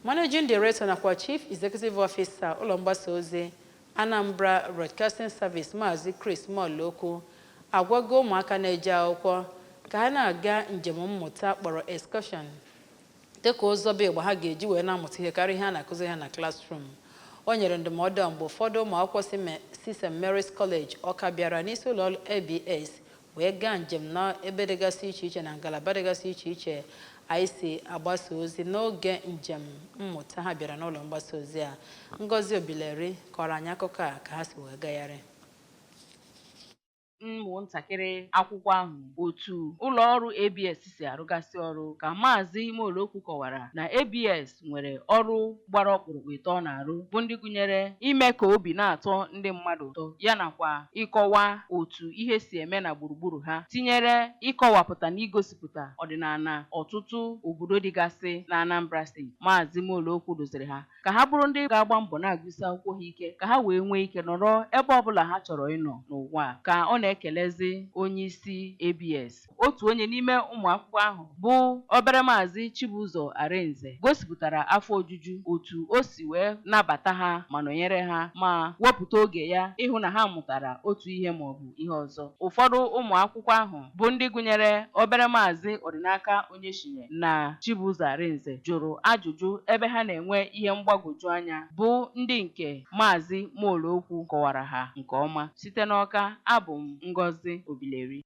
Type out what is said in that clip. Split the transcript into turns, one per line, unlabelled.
Managing Director nakwa Chief Executive Officer ụlọ mgbasa ozi Anambra Broadcasting Service, Maazị Chris Muolokwu, agwago ụmụaka na-eje akwụkwọ ka ha na-aga njem mmụta kpọrọ excursion dịka ụzọ bụ ịgba ha ga-eji wee na-amụta ihe karịa ihe a na-akụzi ha na classroom. O nyere ndụmọdụ a mgbe ụfọdụ ụmụ akwụkwọ si St. Mary's College, Ọka bịara n'isi ụlọ ọrụ ABS wee gaa njem n'ebe dịgasị iche iche na ngalaba dịgasị iche iche anyị si agbasa ozi n'oge njem mmụta ha bịara n'ụlọ mgbasa ozi a. Ngozi Obileri kọrọ anyị akụkọ a ka ha si wee gagharị.
Ụmụntakịrị akwụkwọ ahụ otu ụlọọrụ ABS si arụgasị ọrụ ka Maazị Muolokwu kọwara na ABS nwere ọrụ gbara ọkpụrụkpụ ịtọ ọ na-arụ, bụ ndị gụnyere ime ka obi na-atọ ndị mmadụ ụtọ, ya nakwa ịkọwa otu ihe si eme na gburugburu ha, tinyere ịkọwapụta na igosipụta ọdịnala ọtụtụ obodo dịgasị na Anambra Steeti. Maazị Muolokwu doziri ha ka ha bụrụ ndị ga-agba mbọ na-agụsi akwụkwọ ha ike ka ha wee nwee ike nọrọ ebe ọbụla ha chọrọ ịnọ n'ụwa a. Ka ọ na-ekelezi onyeisi ABS, otu onye n'ime ụmụ akwụkwọ ahụ bụ obere Maazị Chibụzọ Arinze gosipụtara afọ ojuju otu o si wee nabata ha ma nọnyere ha ma wepụta oge ya ịhụ na ha mụtara otu ihe maọbụ ihe ọzọ. Ụfọdụ ụmụ akwụkwọ ahụ, bụ ndị gụnyere obere Maazị Ọdịnaka Onyeshinye na Chibụzọ Arinze, jụrụ ajụjụ ebe ha na-enwe ihe mgbagwoju anya, bụ ndị nke Maazị Muolokwu kọwara ha nke ọma. Site n'Ọka, abụ m Ngozi Obileri.